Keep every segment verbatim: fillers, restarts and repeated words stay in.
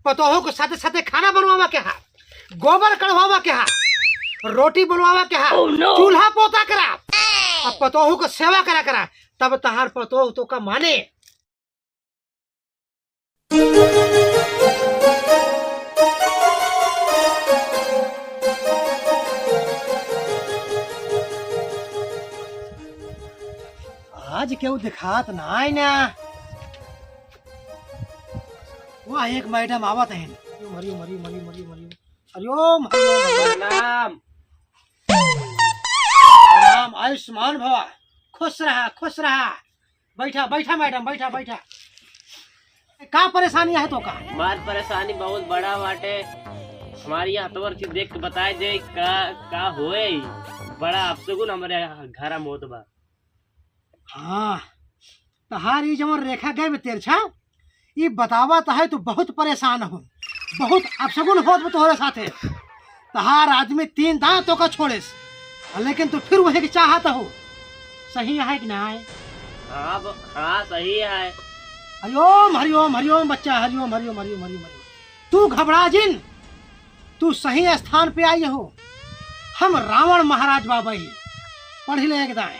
पतोहू के साथे साथे खाना बनवावा के हा, गोबर कढ़वावा के हा, रोटी बनवावा के हा, Oh, no! चूल्हा पोता करा, अब पतोहू के सेवा करा करा, तब तहार पतोह तोका माने। आज केहू देखात नाई ना। वाह, एक मैडम आवत हैं। हरिओम, हरिओम, हरिओम, हरिओम, हरिओम। हरिओम, हरिओम, हरिओम। प्रणाम। प्रणाम, आयुष्मान भवा। खुश रहा, खुश रहा। बैठा, बैठा मैडम, बैठा, बैठा। का परेशानी है तोका? हमार परेशानी बहुत बड़ा बाटे। हमारी यहाँ तोर चीज देख के बताए दे, का, का होए? बड़ा अपसगुन हमरे यहाँ घर में होत बा। हाँ, तहार ई जवन रेखा गए बे तेरछा, ई बतावत है तू बहुत परेशान हो, बहुत अपसगुन होत बा तोहरे साथे। तहार आदमी तीन दांत तोका छोड़ेस, लेकिन तू फिर वही के चाहत हो। सही है कि ना है? हाँ ब-, हाँ, सही है। हरिओम, हरिओम, हरिओम बच्चा, हरिओम, हरिओम, हरिओम, हरिओम, हरिओम। तू घबरा जिन, तू सही स्थान पे आई हो। हम रावण महाराज बाबा ही, पढ़ ले एक दाएं।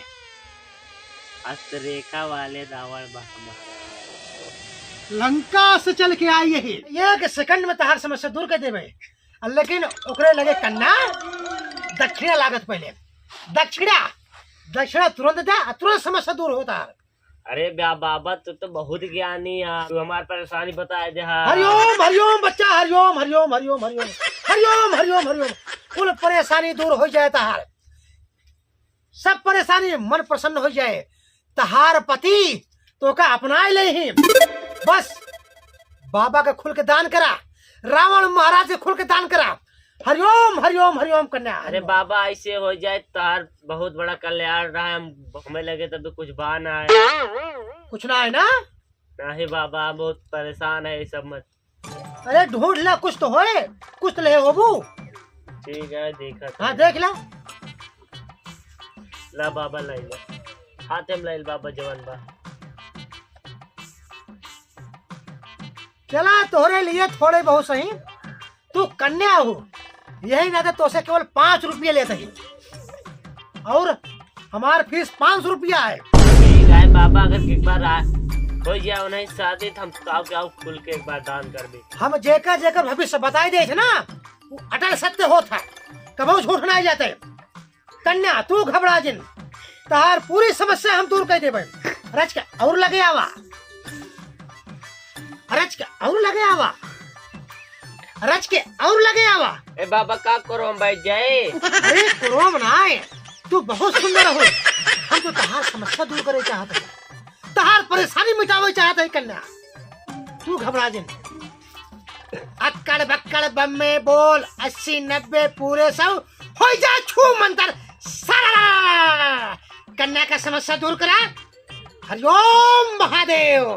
हस्तरेखा वाले रावण बा-, महाराज। लंका से चल के आई है, एक सेकंड में तहार समस्या दूर कर देबे। आ लेकिन ओकरे लगे कन्या दक्षिणा लागत पहले। दक्षिणा, दक्षिणा तुरंत दे, आ तुरंत समस्या दूर होता है। अरे बा-, बाबा, तू तो बहुत ज्ञानी है, तू हमार परेशानी बताए दे हा। हरिओम, हरिओम बच्चा, हरिओम, हरिओम, हरिओम, हरिओम। हरिओम, हरिओम, हरिओम। कुल परेशानी दूर हो जाए तहार। सब परेशानी मन प्रसन्न हो जाए। तहार पति तोका अपनाए ले ही। बस बाबा के खुल के दान करा, रावण महाराज के खुल के दान करा। हरिओम, हरिओम, हरिओम कन्या, अरे हरिओम। बाबा, ऐसे हो जाए, तहार बहुत बड़ा कल्याण रहा है। हम, हमें लगे तब तो कुछ बा ना है। कुछ ना है ना? नहीं बाबा, बहुत परेशान है ये सब मत। अरे ढूंढ ला, कुछ तो होए, कुछ तो ले होबू। ठीक है, देखा हाँ, देख ला। ला बाबा, लाई ला। हाथे में लाइल बाबा, जवान बा। चला, तोहरे लिए थोड़े बहुत सही, तू कन्या हो, यही नाते तोसे केवल पाँच रुपये लेत ही, और हमार फीस पाँच सौ रुपया है। ठीक है बाबा, अगर एक बार आ, हो जाए उन्हें शादी, तो हम ताऊ के आऊ खुल के एक बार दान कर दे। हम जेकर जेकर भविष्य बताई दे थे ना, वो अटल सत्य होत है, कबहू झूठ ना जाते। कन्या, तू घबरा जिन, तहार पूरी समस्या हम दूर कर देबे। रच के और लगे आवा, रच के और लगे आवा, रच के और लगे आवा। ए बाबा, का करो हम बैठ जाए? अरे करो हम ना आए, तू बहुत सुंदर हो, हम तो तहार समस्या दूर करे चाहत है, तहार परेशानी मिटावे चाहत है कन्या, तू घबरा जिन। अक्कड़ बक्कड़ बम्मे बोल, अस्सी नब्बे पूरे सौ, हो जा छू मंतर, सारा। कन्या का समस्या दूर करा। हरिओम महादेव,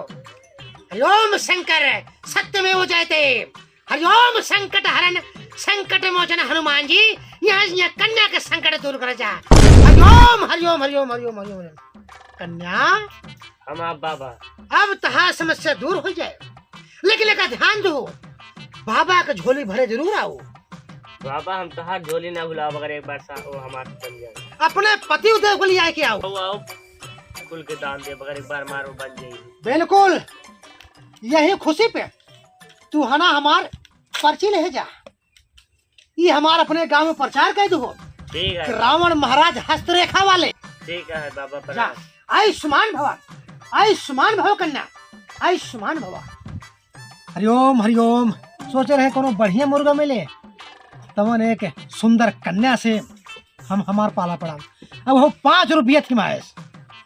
हरिओम शंकर, सत्यमेव जयते, हरिओम संकट हरण, संकट मोचन हनुमान जी, यहाँ, यहाँ कन्या का संकट दूर कर जा। हरिओम, हरिओम, हरिओम, हरिओम, हरिओम, हरिओम। कन्या, हम आप बाबा। अब तहार समस्या दूर हो जाए, लेकिन एक ध्यान दो, बाबा के झोली भरे जरूर आओ। बाबा, हम तहार झोली ना भुलाब, अगर एक बार सा-, वो हमार बन जाए। अपने पति उदय को लिया के आओ। आओ, आओ, कुल के दान दे, अगर एक बार हमार वो बन जाए। बिल्कुल, यही खुशी पे तू है ना हमार पर्ची ले जा। ई हमार अपने गांव में प्रचार कर दो। ठीक है। कि रावण महाराज हस्तरेखा वाले। ठीक है बाबा, जा, प्रणाम। आयुष्मान भवा, आयुष्मान भव कन्या, आयुष्मान भवा। हरिओम, हरिओम। सोचे रहे कोनो बढ़िया मुर्गा मिले, तवन एक सुंदर कन्या से हम हमार पाला पड़ा। अब हो पाँच रुपया थिमाएस,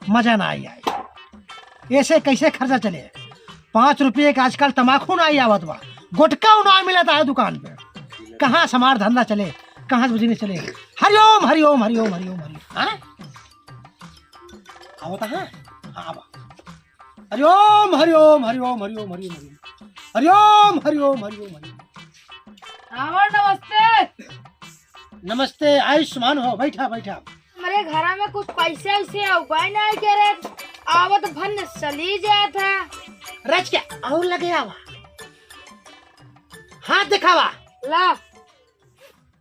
मजा ना आई, आई। ऐसे कैसे खर्चा चले? पाँच रुपये के आजकल तमाकू ना आई आवत बा, गुटखा ना मिलत है दुकान पे। कहाँ से हमार धंधा चले, कहाँ से बिजनेस चले? हरिओम, हरिओम, हरिओम, हरिओम, हरिओम। हाँ? आवत है? हाँ, आवा। हरिओम, हरिओम, हरिओम, हरिओम, हरिओम, हरिओम। हरिओम, हरिओम, हरिओम, हरिओम। रावण नमस्ते। नमस्ते, आयुष्मान हो, बैठा, बैठा। हमरे घरा में कुछ पैसे वैसे उगाए ना है के रे, आवत भन चली जात है। रच के और लगे आवा। हाथ देखावा। ला।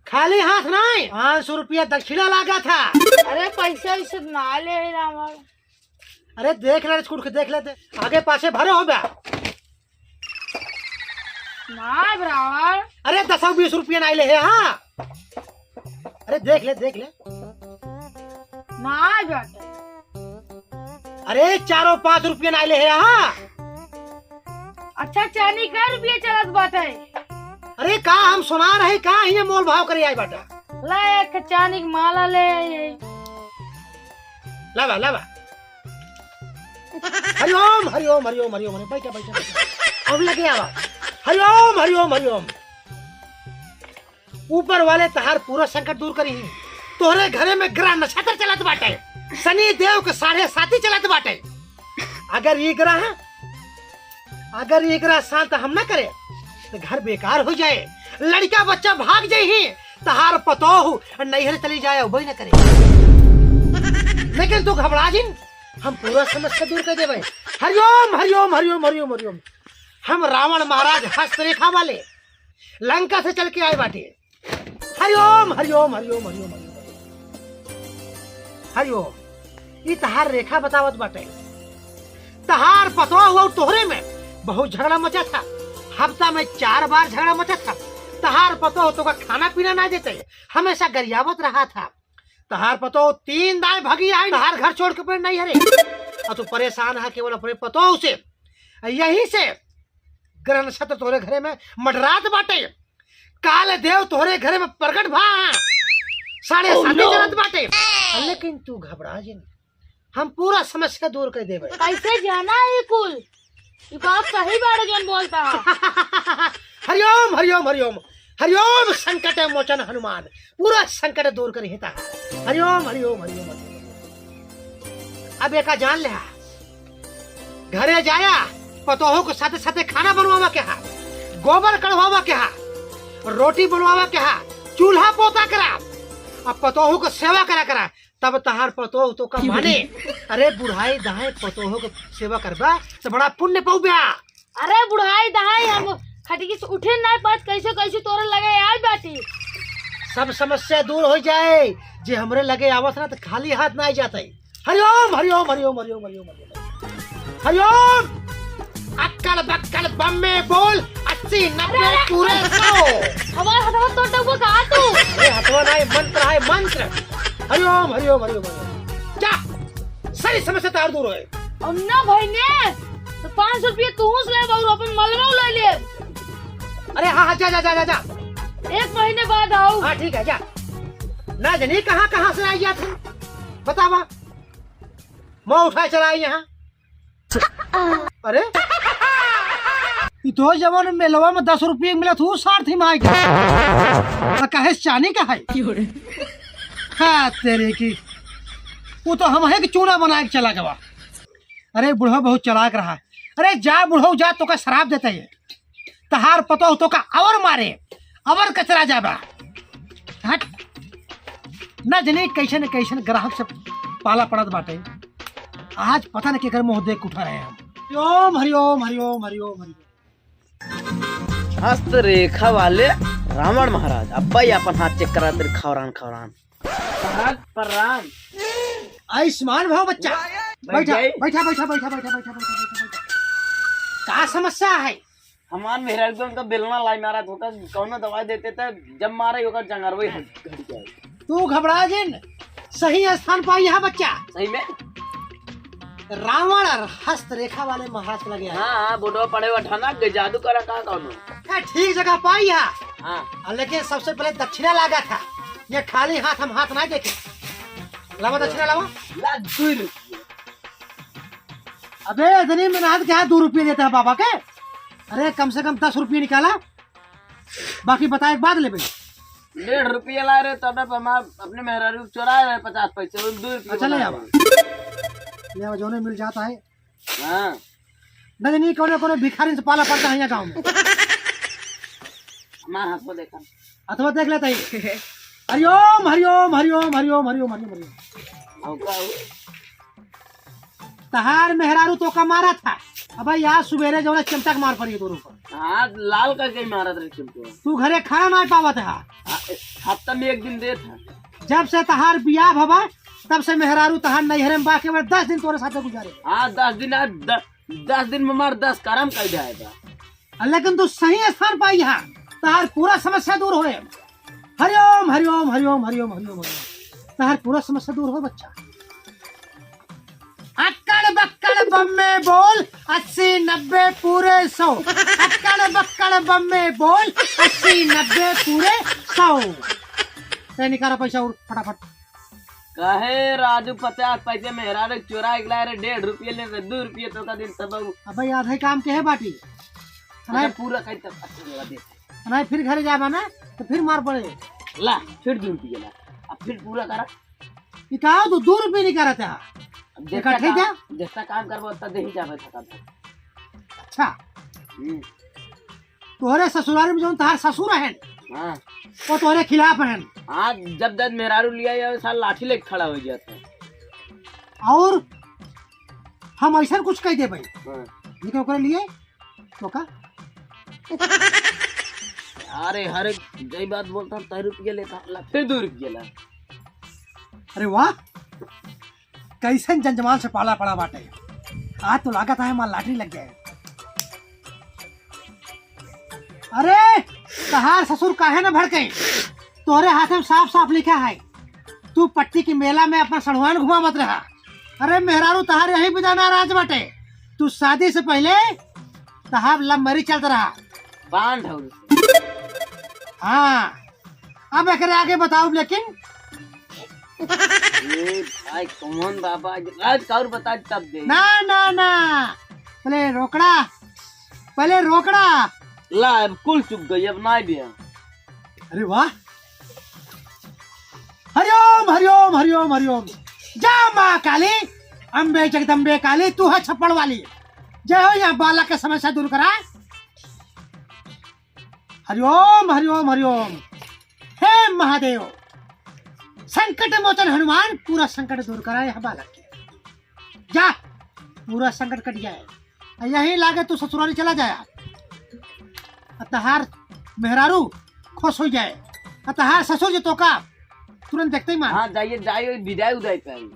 खाली हाथ नाहीं, पाँच सौ रुपया दक्षिणा लागा था। अरे, पैसा वैसा ना ले है रावण। अरे, देख ले, कुट के देख ले, दे। आगे पाछे भरे हो बा। ना, रावण। अरे, दस बीस रुपया नाहीं ले है, हाँ। अरे, देख ले, देख ले। ना, बेटा। अरे, चारो पाँच रुपया नाहीं ले है, हाँ। अच्छा, चानी कै रुपया चलत बाटे? अरे, का हम सोनार है, का हियाँ मोल भाव करे आए बाटा? ला, एक चानी के माला ले आई। लावा, लावा। हरिओम, हरिओम, हरिओम, हरिओम, हरिओम। बैठा, बैठा, बैठा। अब लगे आवा। हरिओम, हरिओम, हरिओम। ऊपर वाले तहार पूरा संकट दूर करी ही। तोहरे घरे में ग्रह नक्षत्र चलत बाटे, शनि देव के साढ़े साती चलत बाटे। अगर ई ग्रह, अगर ई ग्रह शांत हम ना करे, तो घर बेकार हो जाए, लड़का बच्चा भाग जाए ही, तहार पतोह नैहर चली जाए, उबई ना करे। लेकिन तू घबरा जिन, हम पूरा समस्या दूर कर देबे। हरिओम, हरिओम, हरिओम, हरिओम, हरिओम। हम रावण महाराज हस्तरेखा वाले लंका से चल के आए बाटे। हरिओम, हरिओम, हरिओम, हरिओम, हरिओम। हरिओम। ई तहार रेखा बतावत बाटे। तहार पतोह और तोहरे में बहुत झगड़ा मचा था। हफ्ता में चार बार झगड़ा मचा था। तहार पतोह तोका खाना पीना ना देते, हमेशा गरियावत रहा था। तहार पतोह तीन दाएं भगी आई, तहार घर छोड़ के अपने नैहरे। और तू परेशान है केवल अपने पतोह से। यही से ग्रह नक्षत्र तोहरे घरे में मंडरात बाटे। काल देव तोहरे घरे में प्रकट भा, साढ़े साती चलत बाटे। लेकिन तू घबरा जिन, हम पूरा समस्या दूर कर देबे। कैसे जाना है कुल? ये बात सही बात जौन बोलता है। हरिओम, हरिओम, हरिओम, हरिओम संकट मोचन हनुमान, पूरा संकट दूर करी हेता। हरिओम, हरिओम, हरिओम, हरिओम। अब एका जान ले, घरे जाया, पतोहू के साथे साथे खाना बनवावा के हा, गोबर कढ़वावा के हा, रोटी बनवावा के हा, चूल्हा पोता करा, अब पतोहू के सेवा करा करा, तब तहार पतोह तोका माने। अरे बुढ़ाई दहाई पतोहू के सेवा करबा तो बड़ा पुण्य पौबा। अरे बुढ़ाई दहाई हम खटिकी से उठे नाहीं पात, कैसे कैसे तोरे लगे आए बाटी। सब समस्या दूर हो जाए, जे हमरे लगे आवत ना तो खाली हाथ ना जाते। हरिओम, हरिओम, हरिओम, हरिओम, हरिओम, हरिओम। हरिओम। अक्कड़ बक्कड़ बम्मे बोल, अस्सी, नब्बे, अरे, अरे। पूरे सौ। हमार हथवा तोड़ देबो का तू? ए, हथवा नाहीं, मंत्र है, मंत्र। हरिओम, हरिओम, हरिओम, हरिओम। जा, सारी समस्या तार दूर होए। और ना भइने, तो पाँच सौ रुपया तू से लेब और अपन मलमऊ ले लेब। अरे हाँ, हाँ, जा, जा, जा, जा, जा। एक महीने बाद आओ। हाँ, ठीक है, जा। ना जनी कहाँ, कहाँ से आई जात है, बतावा। मैं उठाए चला आई यहाँ। अरे, ई तो जवन मेलवा में दस रुपये मिलत हूँ, सारथी माई के। आ, काहे चानी का है? हाँ, तेरे की। वो तो हम है कि चूना बना के चला गवा। अरे, बुढ़वा बहुत चालाक रहा। अरे, जा बुढ़ऊ जा, तोका शराब देते हैं। तहार पतोह तोका अवर मारे, अवर कचरा जाबा। हट। ना जने कैसन कैसन ग्राहक से पाला पड़त बाटे। आज पता न केकर मुंह देख के उठा रहे हैं हम। हरिओम, हरिओम, हरिओम, हरिओम, हरिओम। हस्त रेखा वाले रावण महाराज, अब्बा ही अपन हाथ चेक करा तेरे खौरान, खौरान। महाराज, प्रणाम। आयुष्मान भव बच्चा। बैठ बैठा, जाई। बैठा, बैठा, बैठा। का समस्या है? हमार मेहरारू के उनका बेलना लाई मारत होता, कौनो दवाई देते त जब मारे ओकर जंगरवे हट, हट जाए। तू घबरा जिन, सही स्थान पर आई है बच्चा। सही में? रावण और हस्त रेखा वाले महाराज के लगे आए। हाँ, हाँ, बोटवा पड़े हुआ ठनक गए, जादू करा का कौनो? ए, ठीक जगह पाई है। हाँ। आ, लेकिन सबसे पहले दक्षिणा लागा था, ये खाली हाथ हम हाथ ना देखे। लावा दक्षिणा लावा। ला, दुई रुपये। अबे, इतनी मेहनत क्या, दो रुपये देता है बाबा के? अरे, कम से कम दस रुपये निकाला, बाकी बताए के बाद लेबे। डेढ़ रुपये ला रहे, तब हम आप अपने मेहरारू को चुरा रहे पचास पैसे, वो दो रुपये अच्छा, ले बना आवा। रहे। ले आवा, जोने मिल जाता है। हाँ। नहीं, नहीं, कौनो, कौनो भिखारी से पाला पड़ता है यहाँ गाँव में। हमार हाथ को देखा। अथवा देख लेता ही। हरिओम, हरिओम, हरिओम, हरिओम, हरिओम, हरिओम, हरिओम। और का हो? तहार मेहरारू तोका मारा था। अब यार, सुबेरे जौन है, चिमटा के मार पड़ी तोर ऊपर। हाँ, लाल करके ही मारत रहे तुमको। तू घरे खाना नाहीं पावत है। हाँ, ए, हफ्ता में एक दिन देत है। जब से तहार बियाह भवा, तब से मेहरारू तहार नैहरे में बा, केवल दस दिन तोरे साथे गुजारे। हाँ, दस दिन आज, द-, दस दिन में हमार दस करम कर जाएगा। आ, लेकिन तू सही स्थान पाई है, तहार पूरा समस्या दूर होए। हरिओम, हरिओम, हरिओम, हरिओम, हरिओम, हरिओम। तहार पूरा समस्या दूर हो बच्चा। अक्कड़ बक्कड़ बम्मे बोल, अस्सी नब्बे पूरे सौ। अक्कड़ बक्कड़ बम्मे बोल, अस्सी नब्बे पूरे सौ। ते निकाला पैसा और फटाफट। कहे राजू, पचास पैसे मेहरारू चोरा के लाए रहे, डेढ़ रुपये ले रहे, दो रुपये तो का दिन तब। अबे आधे काम के है बाटी। अच्छा, नहीं। पूरा कहीं तक अच्छा लगा दे। नहीं, फिर घरे जाबा ना, तो फिर मार पड़े। ला, फिर दो रुपये ला। अब फिर पूरा करा। ये कहा तो दो रुपये नहीं करता है। अब जितना इकट्ठे काम, जा। जितना काम करबो, उतना दे ही जाबे थका था। अच्छा। हम्म। तोहरे ससुराल में जौन तहार ससुर हैं, हाँ। वो तोहरे खिलाफ हैं। हाँ, जब जब मेहरारू लिया या साल लाठी लेके खड़ा हो गया था। और हम ऐसा कुछ कह दे भाई, हाँ। लेकिन ओकरे लिए तो का? अरे, हर एक जय बात बोलता हूँ, तय रुपये लेता, ला, फिर दो रुपये ला। अरे वाह, कैसन जंजमान से पाला पड़ा बाटे। आज तो लागत है मार लाटरी लग जाए। अरे, तहार ससुर काहे न भड़के? तोहरे हाथ में साफ साफ लिखा है, तू पट्टी के मेला में अपना सड़ुआन घुमा मत रहा। अरे मेहरारू तहार यही बिना नाराज बाटे। तू शादी से पहले तहार लव मैरिज चलत रहा। बांध हौल। हाँ, अब एकरे आगे बताओ लेकिन। ए भाई, कौन बाबा? आज का और बता तब दे। ना, ना, ना। पहले रोकड़ा, पहले रोकड़ा। ला, अब कुल चुप गई, अब ना भी है। अरे वाह। हरिओम, हरिओम, हरिओम, हरिओम। जा माँ काली, अम्बे जगदम्बे काली, तू है छप्पड़ वाली। जय हो यहाँ बालक के समस्या दूर करा। हरिओम, हरिओम, हरिओम। हे महादेव, संकट मोचन हनुमान, पूरा संकट दूर कराए है बालक के। जा, पूरा संकट कट जाए। आ यहीं लागे तू ससुरारी चला जाए। आ तहार मेहरारू खुश हो जाए। आ तहार ससुर जो तोका तुरंत देखते ही मान। हाँ, जाइए, जाइए, विदाई उदाई पे आई।